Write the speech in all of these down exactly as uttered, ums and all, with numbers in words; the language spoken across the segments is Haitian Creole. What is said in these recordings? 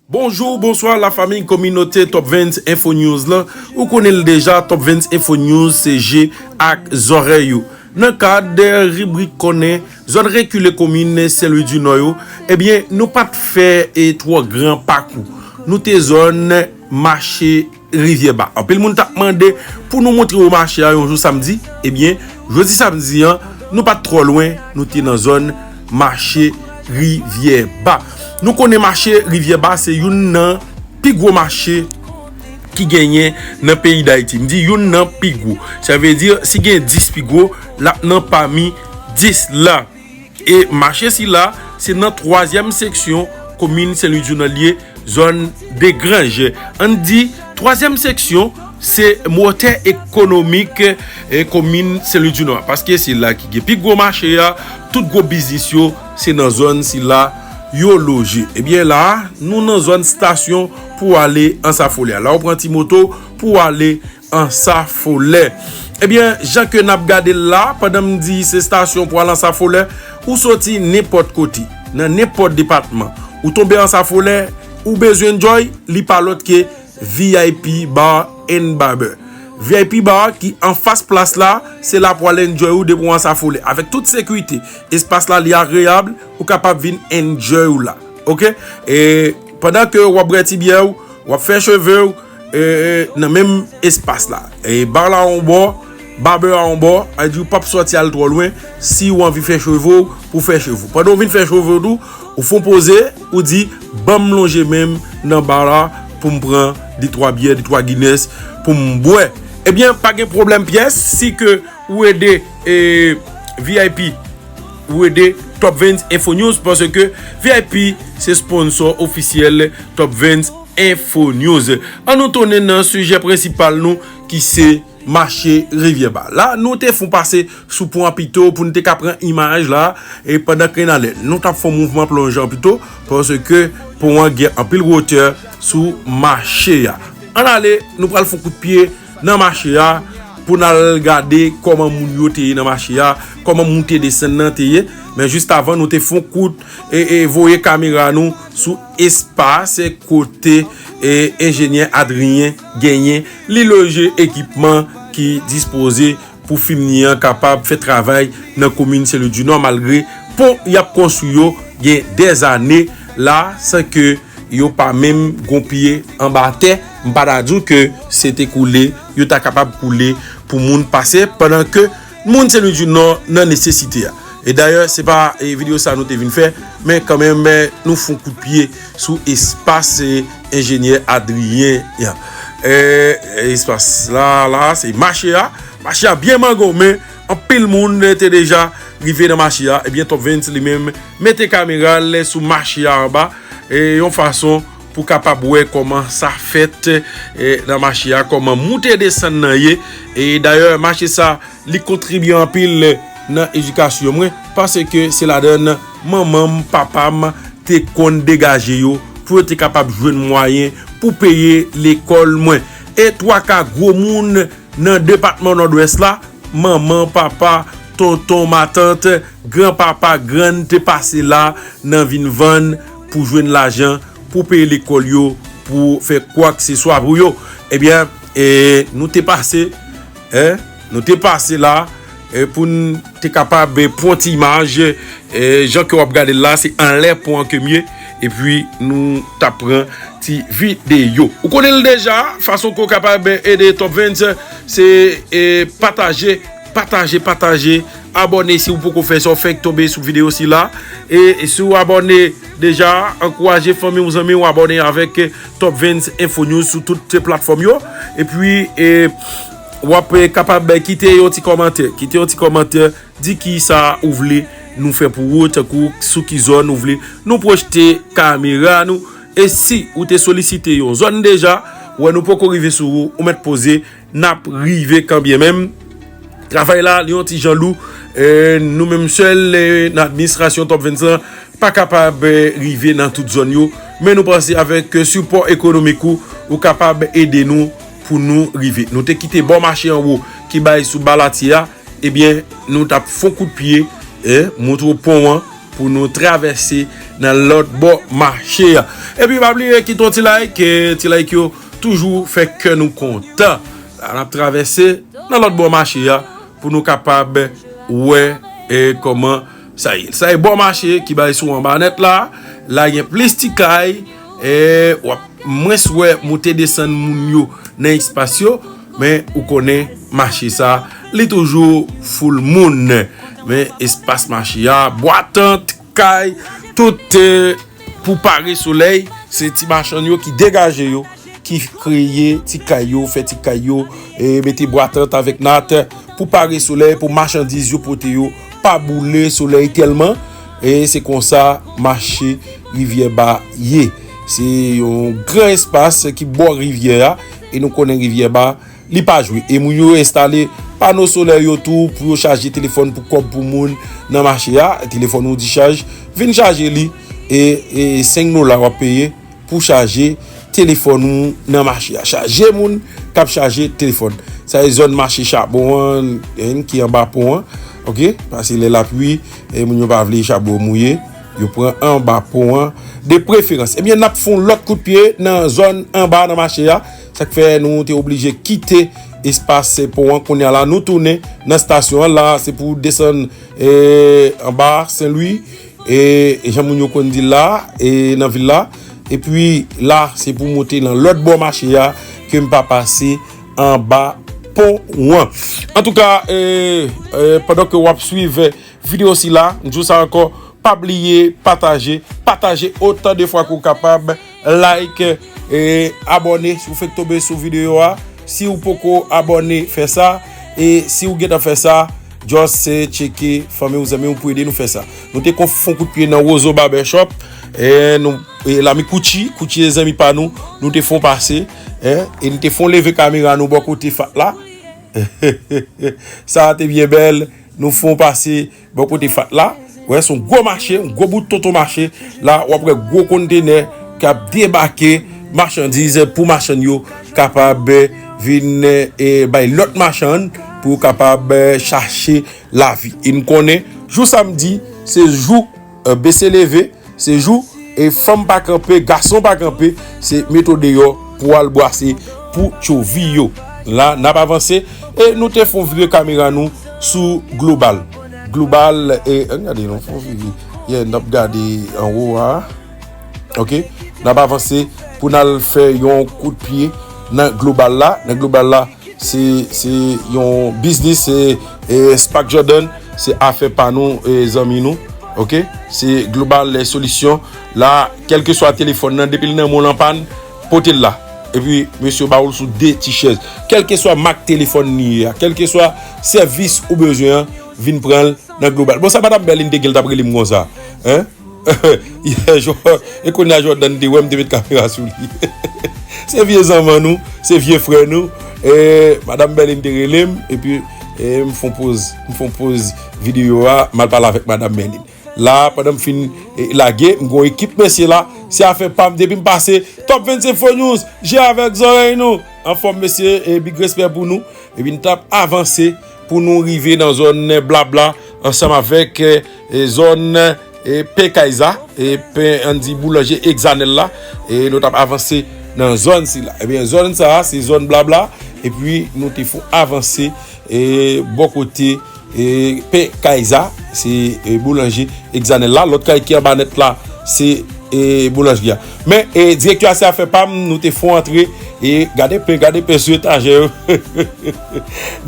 Bonjou, bonswa, lafanmi kominote Top Vens Info News lan. Ou konnen l deja, Top Vens Info News se je ak zòrèy ou. Nan kad ribrik konnen zòn rekile komin Sen Lwi di Nò yo, ebyen, nou pa t fè e twò gran pakou. Nou te zòn mache Rivyè Ba. Anpil moun t ap mande pou nou montre yo mache a yon jou samdi. Ebyen, jodi samdi an, nou pa t twò lwen, nou te nan zòn mache Rivyè Ba. Nou konnen mache Rivyè Ba se youn nan pi gwo mache ki genyen nan peyi Dayiti. M di youn nan pi gwo. Sa vle di, si gen dis pi gwo, l ap nan pami dis la. E mache sila, se nan twazyèm seksyon komin Sen Lwi di Nò l ye, zòn Degranj. Ann di, twazyèm seksyon, se motè ekonomik e komin Sen Lwi di Nò, paske se la ki gen pi gwo mache a, tout gwo biznis yo, se nan zòn sila yo loje. Ebyen la, nou nan zòn stasyon pou ale Ansafolè. La ou pran ti moto pou ale Ansafolè. Ebyen, jan ke n ap gade l la, pandan m di se stasyon pou al Ansafolè, ou soti nenpòt kote, nan nenpòt depatman, ou tonbe Ansafolè, ou bezwen enjoy, li pa lòt ke V I P Bar and Barber. V I P Bar ki anfas plas la, se la pou al enjoy ou depi w Ansafolè. Avèk tout sekirite, espas la li agreyab, ou kapab vin enjoy ou la. Oke? E pandan ke w ap bwè ti byè w, w ap fè cheve w, e, e, nan menm espas la. E bar la yon bò, barber a yon bò, a di w p ap sòti al twò lwen si w anvi fè cheve w, pou fè cheve w. Pandan w vin fè cheve w tou, ou fon poze, ou di, ban m lonje men m nan bar la pou m pran de twa byè, de twa Guinness pou m bwè. Ebyen, pa gen pwoblèm pyès, si ke ou ede, e, V I P, ou ede Top Vens Info News, paske V I P se sponsò ofisyèl Top Vens Info News. Ann nou tounen nan sijè prensipal nou ki se mache Rivyè Ba. La, nou te fon pase sou pon an pito pou n te ka pran imaj la, e pandan ke n ale, nou t ap fè yon mouvman plonjan pito, paske pon an gen anpil wotè sou mache a. Ann ale, nou pral fè yon kout pye nan mache a pou n al gade kòman moun yo te ye nan mache a, kòman moute desann nan te ye. Men jis avan, nou te fè yon kout e, e voye kamera nou sou espas kote, e, enjenyè Adrien genyen li loje ekipman ki dispoze pou fimni an kapab fè travay nan komin Sen Lwi di Nò, malgre pon y ap konstwi yo gen dèzane la san ke yo pa menm gon pye anba tè. M pa ta di w ke se te koule, yo ta kapab koule pou moun pase pandan ke moun Sen Lwi di Nò nan nesesite a. E dayè, se pa, e, videyo sa nou te vin fè, men kanmenm, e, nou fè yon kout pye sou espas, e, enjenyè Adrien an. E, espas la, la, se mache a. Mache a byen mangonmen. Anpil moun te deja rive nan mache a. Ebyen, Top Vens li menm mete kamera l sou mache a anba, e, yon fason pou kapab wè kòman sa fèt, e, nan mache a, kòman moute desann nan ye. E dayè, mache sa, li kontribye anpil nan edikasyon mwen, paske se ladan manman m, papa m te konn degaje yo pou yo te kapab jwenn mwayen pou peye lekòl mwen. E twa ka gwo moun nan depatman Nòdwès la, manman, papa, tonton, matant, granpapa, grann te pase la nan vin vann pou jwenn lajan pou peye lekòl yo, pou fè kwakseswa pou yo. Ebyen, e, nou te pase, en, nou te pase la, e, pou n te kapab, e, pran ti imaj, e, jan ke w ap gade l la, se anlè pon an ke m ye, epi nou t ap pran ti videyo. Ou konnen l deja, fason ke w kapab ede Top Vens, se, e, pataje, pataje, pataje, abòne si w poko fè sa, w fèk tonbe sou videyo sila. E, e si w abòne deja, ankouraje fanmi w, zanmi w abòne avèk Top Vens Info News sou tout platfòm yo. Epi, e, w ap, e, kapab kite yon ti kòmantè. Kite yon ti kòmantè, di kisa ou vle nou fè pou ou, tankou sou ki zòn ou vle nou pwojte kamera nou. E si ou te solisite yon zòn deja, wè nou poko rive sou ou, ou mèt poze, n ap rive kanbyenmenm. Travay la, li yon ti jan lou. E, nou menm sèl, e, nan administrasyon Top Vens lan, pa kapab, e, rive nan tout zòn yo. Men nou panse avèk, e, sipò ekonomik ou, ou kapab ede nou pou nou rive. Nou te kite bò mache anwo ki bay sou Balatye a, ebyen, nou t ap fè yon kout pye, e, montre w pon an pou nou travèse nan lòt bò mache a. Epi pa bliye kite yon ti like, eh, ti like yo toujou fè kè nou kontan. N ap travèse nan lòt bò mache a pou nou kapab wè, eh, kòman sa ye. Sa e bò mache ki bay sou anba nèt la. La gen plis ti kay, eh, w ap mwens wè moute desann moun yo nan espas yo, men ou konnen mache sa, li toujou full moun. Men espas mache a, bwa tant, kay, tout, eh, pou pare solèy, se ti machann yo ki degaje yo, ki kreye ti kay yo, fè ti kay yo, eh, mete bwa tant avèk nat pou pare solèy, pou machandiz yo pote yo pa boule solèy tèlman. E se konsa mache Rivyè Ba ye. Se yon gran espas ki bò rivyè a, e nou konnen Rivyè Ba, li pa jwe. E moun yo enstale pano solè yo tou pou yo chaje telefòn pou kòb pou moun nan mache a. Telefòn ou dichaj, vin chaje li. E, e senk dola w ap peye pou chaje telefòn ou nan mache a. Chaje moun k ap chaje telefòn. Sa e zòn mache Chabon an, en, ki anba pon an. Oke? Paske lè lapli, e moun yo pa vle chabon mouye, yo pran anba pon an de preferans. Ebyen, n ap fè yon lòt kout pye nan zòn anba nan mache a. Sa k fè nou te oblije kite espas pon an. Kounye a la, nou tounen nan estasyon an. La, se pou desann, e, anba Sen Lwi. E jan moun yo konn di l la, e nan vil la. Epi la, se pou monte nan lòt bò mache a ke m pa pase anba pon an. Antouka, e, e, pandan ke w ap swiv videyo sila, m di w sa ankò, pa bliye pataje, pataje otan de fwa ke w kapab, like, e, abòne si w fenk tonbe sou videyo a. Si w poko abòne, fè sa. E si w gentan fè sa, just, eh, tcheke fanmi w, zanmi w pou ede nou fè sa. Nou te kon fè yon kout pye nan Wozo Barbershop. E nou, e Lami Kouchi, Kouchi e zanmi pa nou, nou te fè yon pase, en, e nou te fè yon leve kamera nou bò kote Fat la. Sa te byen bèl. Nou fè yon pase bò kote Fat la. Wè, se yon gwo mache, yon gwo bout tonton mache. La, w ap wè gwo kontenè k ap debake machandiz pou machann yo kapab vin, eh, bay lòt machann pou kapab, eh, chache lavi. E n konnen, jou samdi, se jou, eh, bese leve, se jou, e fanm pa kanpe, gason pa kanpe, se mete w deyò pou w al bwase pou tchovi yo. La, n ap avanse, e nou te fè yon vire kamera nou sou Global. Global, e, ann gade non, fè yon vire. Yeah, n ap gade anwo a. Oke? N ap avanse pou n al fè yon kout pye nan Global la. Nan Global la, se, se yon biznis, se, e, Spark Jordan, se afè pa nou, e, zanmi nou. Oke? Se Global, e, Solisyon. La, kèlkeswa telefòn nan, depi l nan men w l anpàn, pote l la. Epi, mesye ba w l sou de ti chèz. Kèlkeswa mak telefòn li ye a, kèlkeswa sèvis ou bezwen an, vin pran l nan Global. Bon, sa Madanm Bèlin te gen, l t ap rele m konsa. Hein? Yeah, Jò-, e kounye a Jordan te wè m te met kamera sou li. Se vye zanman nou, se vye frè nou. E, Madanm Bèlin te rele m, epi, e, m fè yon poz, m fè yon poz videyo a, m al pale avèk Madanm Bèlin. La, pandan m fin, e, lage, m gon ekip mesye la, se afè pa m, depi m pase, Top vennsenk Fo News, je avèk zòrèy nou. Anfòm mesye, e, big respè pou nou. Epi n t ap avanse pou nou rive nan zòn Blabla ansanm avèk, e, zòn, e, Pen Kayza, e, Pen, ann di boulanje Egzanèl la, e nou t ap avanse nan zòn sila. Ebyen, zòn sa a, se zòn Blabla, epi nou te fè avanse, e, bò kote, e, Pen Kayza, se, e, boulanje Egzanèl la. Lòt kay ki anba nèt la, se, e, boulanjri a. Men, e, direktè a se afè pa m, nou te fè antre, e, gade pen, gade pen sou etajè yo.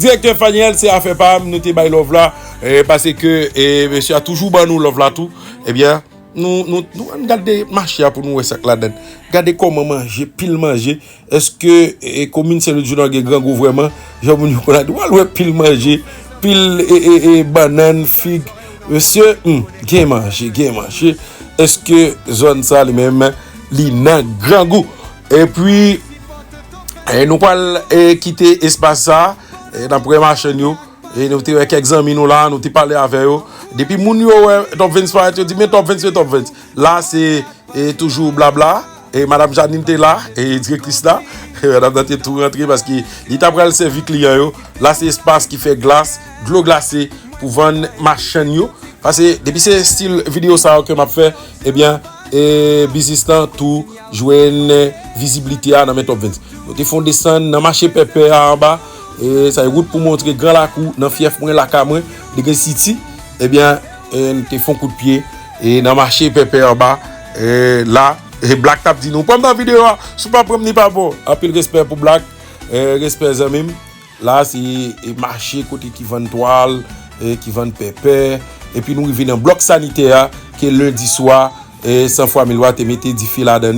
Direktè Faniel, se afè pa m, nou te bay love la, e, paske, e, mesye a toujou ban nou love la tou. Ebyen, nou, nou, nou ann gade mache a pou nou wè sa k ladan. Gade kòman manje, pil manje. Èske, e, komin Sen Lwi di Nò gen grangou vrèman? Jan moun yo konn di, w al wè pil manje, pil, e, e, e, bannann, fig. Mesye, hmm, gen manje, gen manje. Èske zòn sa li menm, li nan grangou? Epi, e, nou pral, e, kite espas sa, e, n ap wè machann yo, e, nou te wè kèk zanmi nou la, nou te pale avè yo. Depi moun yo wè Top vennsenk parèt, yo di, "Men Top vennsenk, Top vennsenk." La, se, e, toujou Blabla. E, Madanm Janine te la, e, direktris la. E, madanm nan te tou rantre paske li ta pral sèvi kliyan yo. La, se espas ki fè glas, dlo glase pou vann machann yo. Paske depi se stil videyo sa yo ke m ap fè, ebyen, e, biznis lan tou jwenn vizibilite a nan men Top Vince. Nou te fè yon desann nan mache pèpè a anba, e, sa e wout pou montre Gran Lakou nan fyèf mwen, lakay mwen, Degré City. Ebyen, e, nou te fè yon kout pye, e, nan mache pèpè anba, e, la, e, Black t ap di nou, pran m nan videyo a, si w pa pran m, li pa bon. Anpil respè pou Black, e, respè zanmi m. La, se, e, mache kote ki vann twal, e, ki vann pèpè. Epi nou rive nan blòk sanitè a, ke lendi swa, e, San Fwa Milwa te mete dife ladan